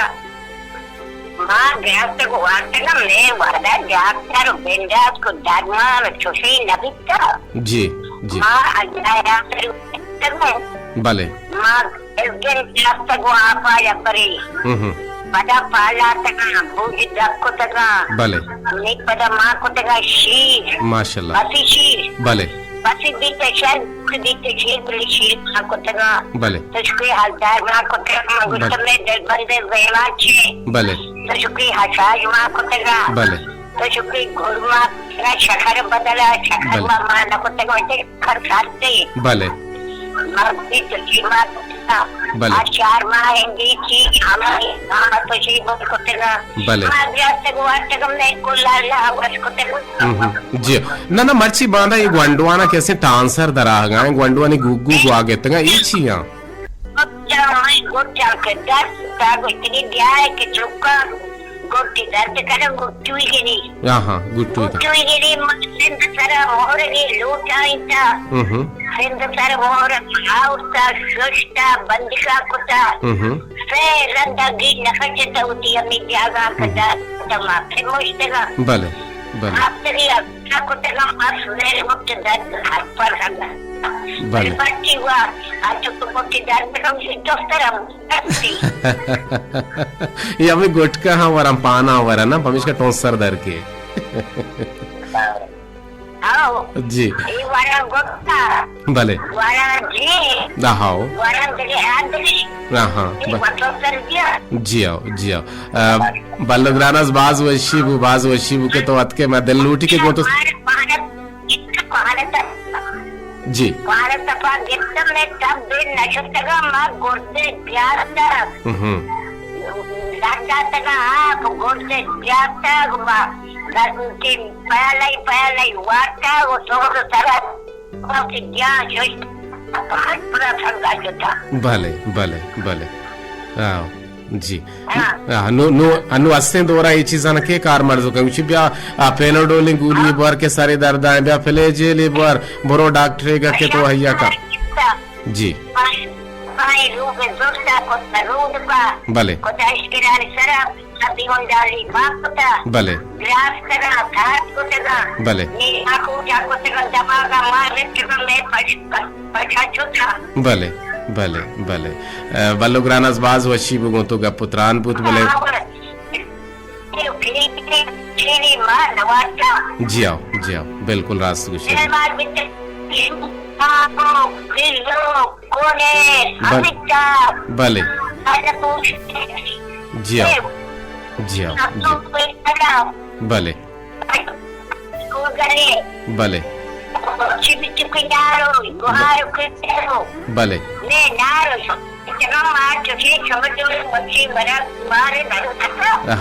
ما گرفتگ و وارتگاں، مئے وہدا ڈاکٹر و بندات کو درمان و چوشیں نہ بیتا۔ جی، جی۔ ما اللہ ء آسر بیتگوں۔ بلے۔ ما ازگند چاستگ و آپا یا پرے۔ ہم ہم۔ پدا پالاتگاں، بوج دپ کتگاں۔ بلے۔ نی پدا ما کتگاں شیر۔ ماشاءاللہ۔ پسی شیر۔ بلے۔ پسی بیت شیر، بیت شیر، بلے شیر ما کتگاں۔ بلے۔ تشکری حالدار ما کتگاں، من گوشتم بلے۔ مئے دلبند زیوان چے۔ بلے۔ تشکری حشاش ما کتگاں۔ بلے۔ تشکری گھر ما کتگاں، شکر بدلا، شکر بلے۔ ما، ما نہ کتگاں، کر سرتے۔ بلے۔ مرد بھی تو چی بات ہوتا۔ بلے۔ آ چار ماہ ہندی چی ہماری ہم تو چی بات کرتے نا۔ بلے۔ ما بیاستگ وارتگم نہیں کل اللہ وش کرتے۔ ہم ہم۔ جی۔ نہ، نہ، مرچی باندا یہ گونڈوانا کیسے ٹانسر دراہگا ہیں، گونڈوانی گوگو گواگتگا، یہ چی ہیں؟ جا میں گوٹا کے دس تا گوشتگی بیا ہے کہ چکا گوٹی درد کرن گوٹوی گنی۔ ہاں، ہاں، گٹوئی کا۔ گٹوئی گری ما سندھ سرا مہرگی لوٹائینتا۔ ہم۔ سندھ سر مہرگ آورتا، ششتا، بندگا کتا۔ ہم۔ سے رندا گی نکشتا ہوتی ہمیں جاگا ہم۔ کتا، کتا ما پھر مشتگا۔ بلے، بلے۔ ہفتگی ہفتگا کتگا ما سویر وقت درد ہر پر ہنگا۔ بلے۔ پرچی ہوا، اچھو تو وقت درد کم سی دفتر ہم۔ اے ہمے گٹکا ہاں وراں پانا وراں نا، پمیشکا ٹونسر در کے۔ آؤ۔ جی۔ اے وراں گٹکا۔ بلے۔ وراں جی۔ The how. وراں دگے آدمی۔ ہاں، ہاں۔ اے ب-، وٹو سر دیا۔ جی آؤ، جی آؤ۔ آ، بلو گراناز باز وشی بو، باز وشی بو کہ تو اتکے، ما دل لوٹی کہ گو تو پہلے، پہلے، پہلے تک جی۔ پارت پا گپتم، مئے تب دل نشتگا، ما گردے بیارتگ۔ ہم۔ لڈ داتگا آپ، گردے بیارتگ، ما گردے پیالئی پیالئی وارتگ، و سہر سرا وقت جان ششت، پانچ پورا سنگا شتا۔ بلے، بلے، بلے۔ آؤ۔ جی۔ ہاں۔ آ، نو، نو، انو استیں دورا اے چیزاں کہ کار مرز کن۔ گوشی بیا، آ، پیناڈولیں گولی بار کہ سرے درداں، بیا فلیجیل بار، برو ڈاکٹرے گا کہ تو ہیا کا۔ جی۔ پائیں روگ زرتا کت رود با۔ بلے۔ کت اشکرانی سرا، ابھی ہوں ڈالی باپ کتا۔ بلے۔ گلاس کرا، تھات کتگا۔ بلے۔ نی آکو جا کتگا، دماغا مار رکھگا، میں پش، پش، پشا چوتا۔ بلے، بلے، بلے۔ اے، بلو گراناز باز وشی بو گوں تو گپ و تران بوت، بلے۔ ہاں، بلے۔ چینی ما نوارتا۔ جی آؤ، جی آؤ، بالکل راست گوشے۔ مہربان بیتے۔ آکو، بلو، کونے، بل-، امیتابھ۔ بلے۔ بلے۔ جی آؤ۔ جی آؤ، جی۔ بلے۔ بلے۔ بلے۔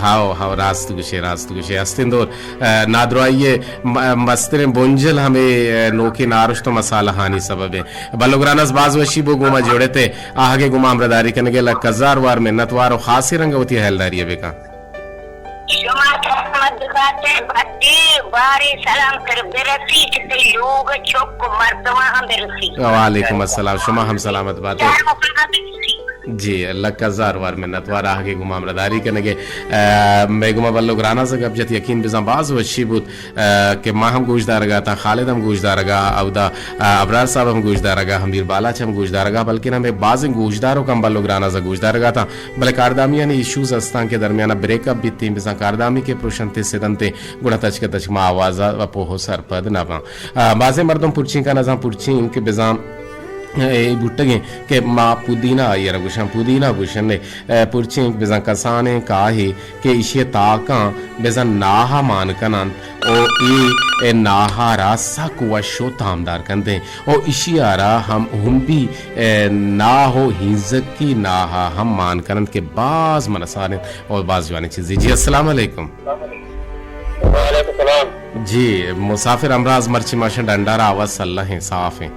ہاؤ، ہاؤ، راست گوشے، راست گوشے۔ استیں دور، اے، نادراہی ءِ م-، مستریں بنجل ہمے، اے، نوکیں نارشت و مسالہانی سبب ءَ۔ بلو گراناز باز وشی بو گوں ما جوڑ ات ئے، آہگ ءِ گوں ما ہمراہداری کنگ ءَ لک ہزار وار منت وار و خاصیں رنگ ءَ وتی ہیالداری ءَ بکن۔ شما سلامت بات ئے، بس اے بارے سلام تر برسی کہ تئی لوگ چک و مردماں ہم برسی۔ وعلیکم السلام، شما ہم سلامت بات۔ سلام و سلام برسی۔ جی، لک ہزار وار منت وار آہگے گما ہمراہداری کنگے۔ آ، مئے گما بلو گراناز ء گپ جت، یقین بزاں باز وشی بوت، آ، کہ ما ہم گوشدارگا تاں، خالد ہم گوشدارگا، اودا، آ، ابرار صاحب ہم گوشدارگا، ہمیر بالاچ ہم گوشدارگا، بلکن ہمیں بازیں گوشداروک ہم بلو گراناز ء گوشدارگا تاں۔ بلے کاردامیانی ایشوز استاں کہ درمیانا بریک اپ بیتیں، بزاں کاردامی کہ پروشنتے سدنتے گڑا تچک تچک ما آواز ء و پوہ و سرپد نہ باں۔ آ، بازیں مردم پرچینکاں نزاں پرچینک بزاں اے بوٹگیں کہ ما پودینہ آئی ء را گوشاں، پودینہ گوشن، اے، پرچینک بزاں کسانیں کاہے کہ ایشی ء تاکاں بزاں ناہ ء مان کننت و اے، اے ناہ ء را سک وش و تامدار کنت و ایشی ء را ہم ہمبی، اے، ناہ و ہینزکی ناہ ء ہم مان کننت کہ باز منسار انت و باز جوانیں چیزے۔ جی، السلام علیکم۔ وعلیکم السلام۔ جی، مسافر امراض مرچی ماشاء ڈنڈارا آواز سلہ ہیں، صاف ہیں۔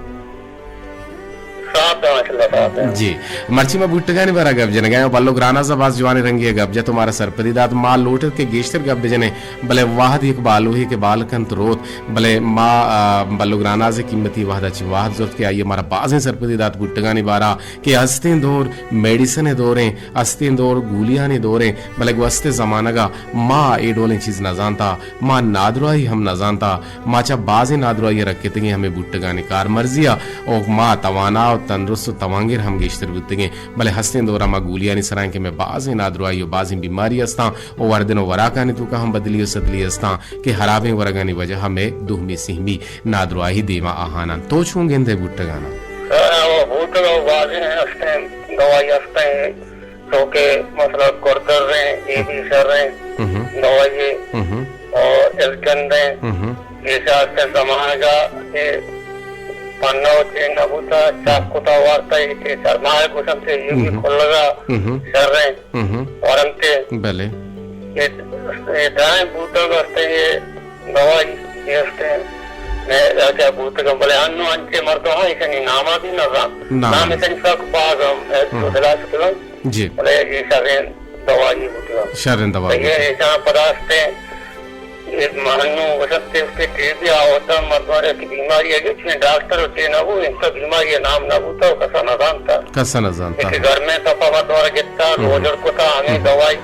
صاف ہیں، ماشاءاللہ، صاف ہیں۔ جی، مرچی ما بوٹگانی بارا گپ جنگا ہیں، بلو گراناز باز جوانی رنگی گپ جت، مارا سرپدی دات، ما لوٹت کہ گیشتر گپ بجنے، بلے وہد یک بالوہی کہ بال کنت روت، بلے ما، آ، بلو گراناز قیمتی وہد اچی وہد زرت کہ آئی مارا بازیں سرپدی دات بوٹگانی بارا کہ ہستیں دور میڈیسن دوریں، ہستیں دور گولیانی دوریں، بلے گوستے زمانگا ما اے ڈولیں چیز نزانتا۔ ما نادراہی ہم نزانتا، ما چہ بازیں نادراہی ء رکتگیں ہمے بوٹگانی کارمرزی ء، و ما توانا و تندرست و توانگر ہم گیشتر بوتگیں، بلے ہستیں دور ء ما گولیانی سرا ایں کہ مئے بازیں نادراہی و بازیں بیماری استاں و وردن و وراکانی توکا ہم بدلی و سدلی استاں کہ ہرابیں ورگانی وجہ ء مئے دومی سیمی نادراہی دیما آہاناں۔ تو چون گندئے بوٹگاناں؟ سر، وہ بوٹگ و بازیں ہستیں، دوائی ہستیں، چو کہ مثلاً گردر ہیں، اے بی سر ہیں، ہم۔ دوائی ہے، ہم۔ اور الکند ہیں۔ ہم۔ یہ شاید سے زمانگا یہ پنو چین نہ بوتا، چاپ کتا وارتا، یہ کہ سرمایہ گوشن سے یہ بھی ہم۔ کھلگا ہم۔ سر ہیں، ہم۔ ورنتے۔ بلے۔ یہ، یہ دائم بوتا کرتے، یہ دوائی یہ ہستے ہیں۔ میں کیا بوتا، بلے انو انچے مردم ہاں، اسنی ناما بھی نہ زان۔ نام۔ نام اسنی سک باز ہم، ہم۔ تو دلا سکلن۔ جی۔ بلے اے شریں دوائی بوتگا۔ شریں دوائی۔ اے ایشاں پدا ہستیں، اے مہنو وشتے استے ٹی بی آوتا مردوارے کی بیماری ہے، چین ڈاکٹر و چین نہ بو، انتا بیماری نام نہ بوتا و کسا نہ زانتا۔ کسا نہ زانتا۔ کہ گرمیں تپا مردوارا گتا، ہم۔ لوجڑ کتا، ہمیں ہم۔ دوائی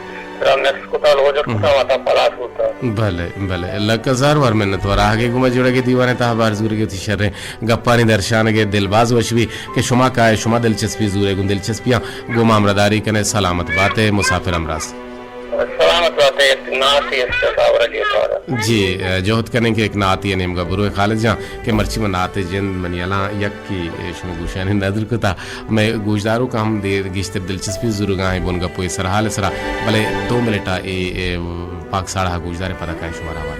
را مکس کتا، لوجڑ کتا، ہم۔ وتا پلاس بوتا۔ بلے، بلے۔ لک ہزار وار منت وار۔ آہگے گما جوڑگے دیوانے تہا بار زورگے وتی شریں گپانی درشانگے دل باز وش بی کہ شما کائے، شما دلچسپی زورے گوں دلچسپیاں گوں ما ہمراہداری کنے۔ سلامت باتے مسافر امراض۔ سلامت باتے، یک ناتے است صاحب رضی اللہ عنہ۔ جی، جہد کنیں کہ یک ناتے نیمگا بروے خالد جان کہ مرچی من ناتے جند منی الاں یک کہ شما گوشانی ندر کتا، مئے گوشداروک ہم دیر گیشتر دلچسپی زورگا ہیں بن گپو سرحال سرا، بلے دو منٹ اے، اے پاک ساڑا گوشدار پدا کائیں شما را وار۔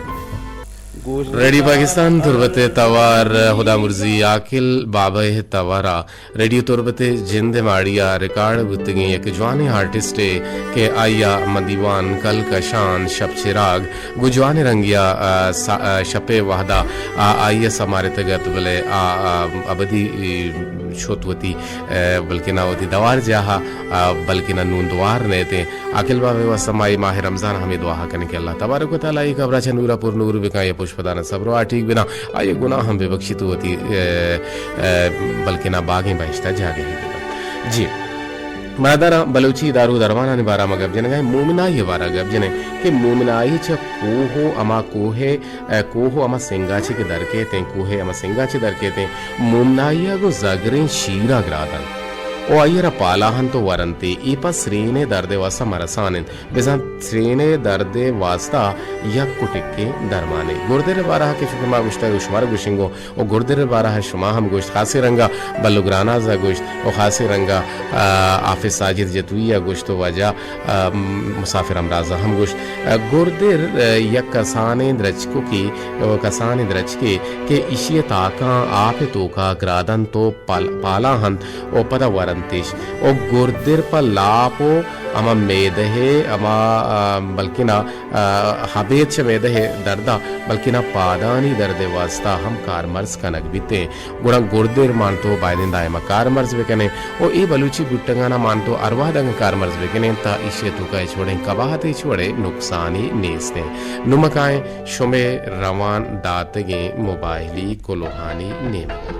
ریڈیو پاکستان تربت ء توار ہدا مرزی عاقل بابا ء توار ء ریڈیو تربت ء جند ء ماڑی ء ریکارڈ بوتگیں یک جوانیں آرٹسٹ ء کہ آئی ء من دیوان، کل کشان، شپ چراگ گوں جوانیں رنگے ء، آ، سا-، آ، شپ ء وہد ء آ، آئی ء سمارتگ ات، بلے آ، آ، ابدی، اے، شت وتی، آ، بلکنا وتی دوار جاہ ء، آ، بلکنا نون دوار نیتیں۔ عاقل بابے واسطہ ما اے ماہ رمضان ہمے دعا کنیں کہ اللہ تبارک و تعالی اے قبرا چہ نورا پر نور بکاں، اے پشپدانا صبر و آٹیگ بداں، آئی گناہ ہم ببخشی تو وتی، اے، اے، بلکنا باغیں بہشتا جاگہی بداں۔ جی، برادراں، بلوچی دارو درمانانی بارا ما گپ جنگا ایں، مومنائی بارا گپ جنیں کہ مومنائی چہ کوہ و ہما کوہ، اے، کوہ و ہما سنگا چہ کہ درکیتیں، کوہ ہما سنگا چہ درکیتیں، مومنائی گوں زگریں شیرا گرادنت و آئی را پالا ہنت و ورنتے، اے پہ سرین ء درد ء واسطہ مرسان انت۔ بزاں سرین ء درد ء واسطہ یک کٹکیں درمانے۔ گردر ء بارہ ء کہ چونکہ ما گوشتگ و شمارا گوشنگو و گردر ء بارہ ء شما ہم گوشت، خاصیں رنگ ء بلو گراناز ء گوشت و خاصیں رنگ ء، آ، حافظ ساجد جتوئی ء گوشت و واجہ، آ، مسافر امراز ء ہم گوشت۔ آ، گردر، آ، یک کسانیں درچکوکے و کسانیں درچکے کہ ایشی ء تاکاں آپ ء توکا گرادنت و پال-، پالا ہنت و پدا ورنت۔ انتش۔ او گردر پہ لاپ و ہما میدہ ء، ہما، آ، بلکنا، آ، ہبید چہ میدہ ء دردا، بلکنا پادانی درد ء واسطہ ہم کارمرز کنگ بیت۔ گڑا گردر مان تو بایدیں دائما کارمرز بکنیں۔ او اے بلوچی بوٹگانا مان تو ہر وہد اگاں کارمرز بکنیں، تا ایشی ء توکا ہچ وڑیں کباہت، ہچ وڑیں نقصانی نیستیں۔ نمکائیں شمے روان داتگیں موبائلی کلوہانی نیمگا۔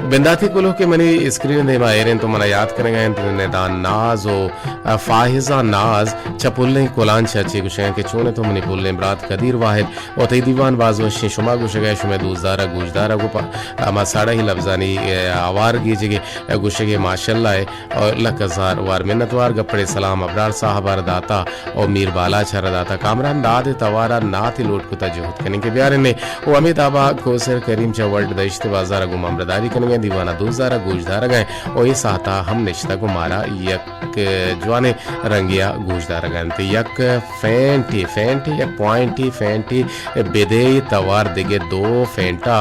بنداتی کلوہ کہ منی اسکرین دیما ایر انت و منا یات کنگا انت، ندان ناز و فائزہ ناز چہ پلیں کلانچ ء چے گوشگاں کہ چون تو منی پلیں برات قدیر واحد و تئی دیوان باز وشیں، شما گوشگا، شمئے دوستدارا گوشدارا گو پا ہما ساڑا ہی لبزانی، اے، آوار گیجگے، اے، گوشگے ماشاءاللہ اے۔ او لک ہزار وار منتوار، گپڑے سلام ابرار صاحب ء را داتا او میر بالاچ ء را داتا۔ کامران داد ء توار ء ناتے لوٹ کتا جہد کنیں کہ بیارنے۔ او ہمے دابا کوسر کریم چہ ورلڈ دشت بازار ء گوں مامرداری کنگ ء دیوان ء دوزار ء گوشدارگ ء او اے ساعت ء ہم نشتگ و مارا یک جوانیں رنگے ء گوشدارگ ء انت۔ یک فینٹے، فینٹے، یک پوائنٹے، فینٹے بدے توار دگہ دو فینٹا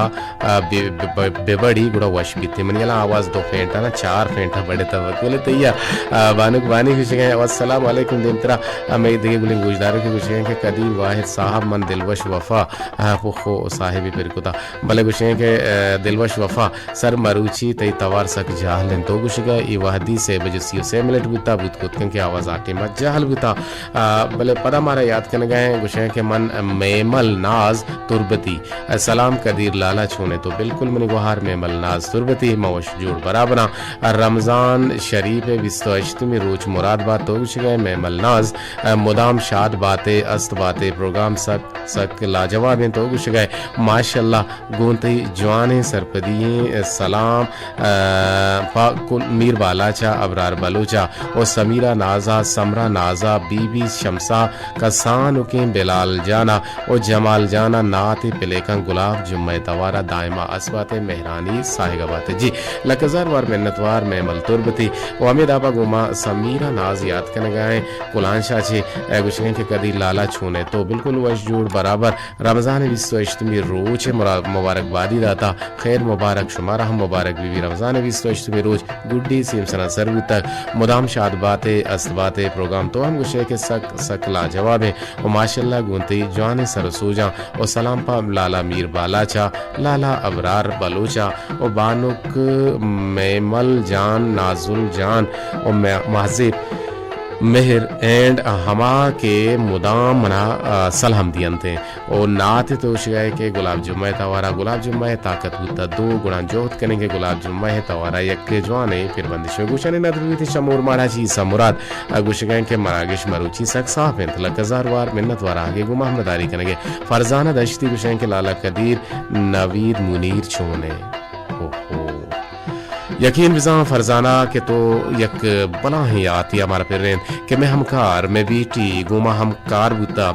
آ، بہ، بہ، بہ، بہ بڑی گڑا وش بیت۔ منی الان آواز دو فینٹ ء نہ، چار فینٹ ء بڑے تبک۔ بلے تئی ء، آ، بانک بانی گوشگ ء، السلام علیکم دیمترا۔ ہمے دگہ گلیں گوشدارے کہ گوشگ ء کہ قدیر واحد صاحب من دلوش وفا، آ، پخو صاحبی پر کتا۔ بلے گوشگ ء کہ، آ، دلوش وفا سر مروچی تئی توار سک جہل انت۔ تو گوشگ ء اے وہدی سے بجے سی و سے منٹ بوتا، بوت کت کن کہ آواز آ ٹیم ء جہل بوتا۔ آ، بلے پدا مارا یات کنگا ہیں، گوشگ ء کہ من میمل ناز تربتی۔ سلام قدیر لالا، چون ئے تو؟ بالکل منی گوہار میمل ناز تربتی، ما وش جوڑ برابراں۔ رمضان شریف ء بیست و ہشتمی روچ مراد بات، تو گوشگ ئے میمل ناز، مدام شاد بات ئے، است بات ئے، پروگرام سک سک لاجواب انت، تو گوشگ ئے ماشاءاللہ۔ گوں تئی جوانیں سرپدی ایں سلام، آ، پہ کل میر بالاچا، ابرار بلوچا و سمیرا نازا، سمرا نازا، بی بی شمسا، کسانکیں بلال جانا و جمال جانا ناتے پلیکاں گلاب جمعہ توارا دائما اسبات مہرانی ساہگا بات۔ جی، لک ہزار وار منتوار میمل تربتی و ہمے دابا گوما سمیرا ناز یات کنگا ایں کلانشا چے، اے گوشگیں کہ قدیر لالا چون ئے تو؟ بالکل وش جوڑ برابر۔ رمضان بیست و ہشتمی روچ مرا-، مبارکبادی داتا۔ خیر مبارک، شمارا ہم مبارک بی بی رمضان بیست و ہشتمی روچ۔ گڈی سیم سنا سر بوتگ۔ مدام شاد بات ئے، است بات ئے۔ پروگرام تو ہم گوشے کہ سک سک لاجواب ایں و ماشاءاللہ گوں تئی جوانیں سر و سوجاں و سلام پہ لالا میر بالاچا، لالا ابرار بلوچا و بانک میمل جان، نازل جان و مہ-، مہذیب مہر اینڈ ہما کہ مدام منا، آ، سلام دینت ایں۔ او نعت توشگا ہے کہ گلاب جمعہ توارا، گلاب جمعہ طاقت بوتا دو گڑا جہد کنیں کہ گلاب جمعہ توارا یک جوانیں پھر بندش میں گوشانی ندرویت شمور ماڑا چی سا مراد، آ، گوشگا کہ مراگش مروچی سک صاف انت، لک ہزار وار منت وار آگے گو محمد علی کنگے۔ فرزانہ دشتی گوشیں کہ لالا قدیر نوید منیر چون ہے؟ اوہو۔ یقین بزاں فرزانہ کہ تو یک بلاہیں یاتی ہمارا پرین کہ میں ہمکار، میں بیٹی گوما ہمکار بوتا۔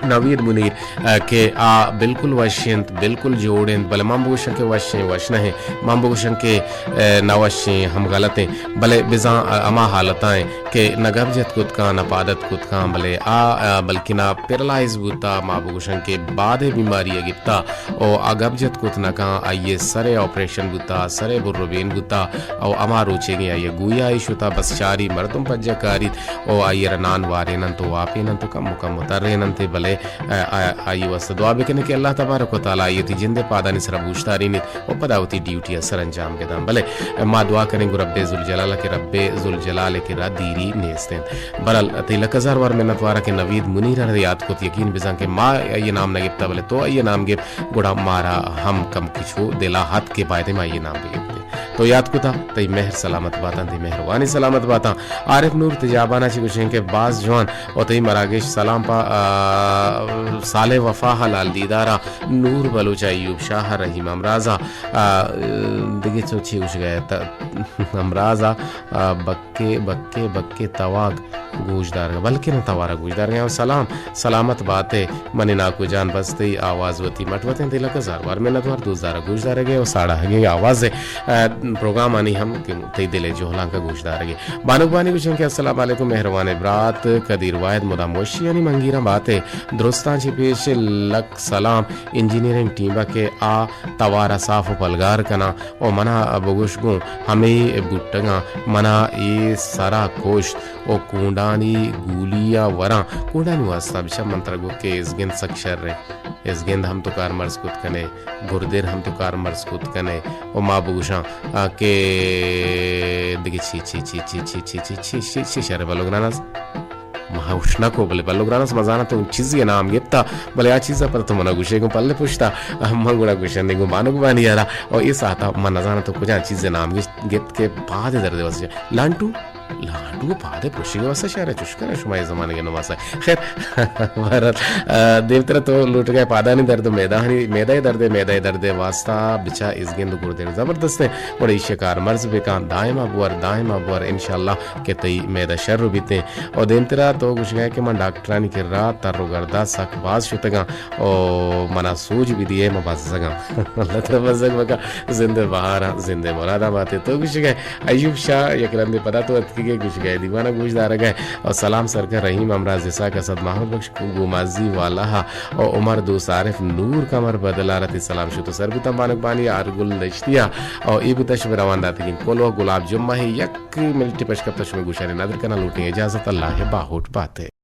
نوید منیر، آ، کہ آ بالکل وش انت، بالکل جوڑ انت، بلے من بگوشاں کہ وش ایں، وش نہ ایں، من بگوشاں کہ، آ، نہ وش ایں، ہم غلط ایں، بلے بزاں، آ، ہما حالتاں ایں کہ نہ گپ جت کت کاں، نہ پاد ات کت کاں، بلے آ، آ، بلکنا پیرالائز بوتا، ما بگوشاں کہ بادے بیماری ء گپتا، او آ گپ جت کت نہ کاں، آئی ء سر ء آپریشن بوتا، سر ء بر و بین بوتا، او ہما روچیگیں آئی ء گویا ء شتا، بس چاری مردم پجا کاریت، او آئی ء را نان واریننت و واپیننت و کم و کم و تریننت، بلے، ا، ا، آئی ء واستہ دعا بکنیں کہ اللہ تبارک و تعالی آئی ء وتی جند ء پادانی سرا بوشتارینیت و پدا وتی ڈیوٹی ء سرانجام بداں۔ بلے ما دعا کنیں گوں رب ذوالجلال ء کہ رب ذوالجلال ء کرا دیری نیست انت۔ برحال، تئی لک ہزار وار منت وارا کہ نوید منیر ء یاد کت، یقین بزاں کہ ما آئی ء نام نہ گپتا، بلے تو آئی ء نام گپت، گڑا مارا ہم کم کچو دلا ہت کہ بایدیں ما آئی ء نام بگپتیں۔ تو یاد کتا، تئی مہر سلامت باتاں، تئی مہروانی سلامت باتاں۔ عارف نور تجابانا چی گوشیں کہ باز جوان و تئی مراگش سلام پا، آ، صالح وفا ء لال دیدارا، نور بلوچ ایوب شاہ ء رحیم ہمرازا، آ، دگہ چو چی گوشگا ات، ہمرازا، آ، بکے، بکے، بکے تواگ۔ گوش دارگ ءَ، بلکیں توار ءَ گوش دارگ ءَ۔ سلام، سلامت بات ئے منی ناکو جان، بس تئی آواز وتی مٹ وتیں دلک ءَ زاروار منتوار، دوست دار ءَ گوش دارگ ءَ و ساڑاہگیں آواز ءَ، آ، پروگرامانی ہم کہ تئی دل ءِ جہلانک ءَ گوش دارگ ءَ۔ بانک بانی گوشن کہ السلام علیکم مہروان برات قدیر واحد، مدام وشیانی منگیراں بات ئے، درستاں چہ پیش لک سلام انجینئرنگ ٹیم ءَ کہ آ توار ءَ صاف و پلگار کناں۔ و منا بگوش گوں ہمے بوٹگاں منا اے سرا کشت و کونڈانی گولی ءَ وراں۔ کونڈانی واسطہ بچار من ترا گوں کہ ازگند سک شر ایں۔ ازگند ہم تو کارمرز کت کنے، گردر ہم تو کارمرز کت کنے و ما بگوشاں، آ، کہ دگہ چی، چی، چی شر بلوگراناس؟ ما ہوش نہ کو، بلے بلوگراناس ما زاناں تو چیزے نام گپتا، بلے آ چیزا پر تو منا گوشے گوں پلے پشتا، من گڑا گوشن گوں بانک بانی یارا، او اے ساعتا من نزاناں تو کجا چیزے نام گپت کہ پاد درد واسطہ۔ لانٹو، لانٹو پاد پرشی واسطہ شہر چش کرے شما اے زمانے کے نماسا۔ خیر، بہرحال، آ، دیمترا تو لوٹگا پادانی درد، میدانی، میدہ درد، میدہ درد واسطہ بچا ازگند گردر زبردست ایں۔ گڑا ایشی کارمرز بکن، دائما بور، دائما بور، انشاءاللہ کہ تئی میدہ شر بیتیں۔ او دیمترا تو گوشگا کہ من ڈاکٹرانی کرا تر و گردا سک باز شتگاں۔ او منا سوج بدیے، من بزگاں۔ اللہ ترا بزگ بکا، زندے بہاراں، زندے مراداں باتے۔ تو گوشگا ایوب شاہ یک رندے پدا تو اتکگے گوشگا دیوانا گوش دارگا۔ او سلام سرکار رحیم، ہمراہ زساک اسد محمد بخش، گومازی والا ہا، او عمر دوست عارف نور کمر بدلارتی سلام شتو سر بوتن بانک بانی آرگل دشتیا۔ او ای بوتش بہ روان داتگیں کلوہ گلاب جمعہ ہے یک منٹ پشکپتہ شمئے گوشانی ندر کناں، لوٹیں اجازت، اللہ ءِ باہوٹ باتے۔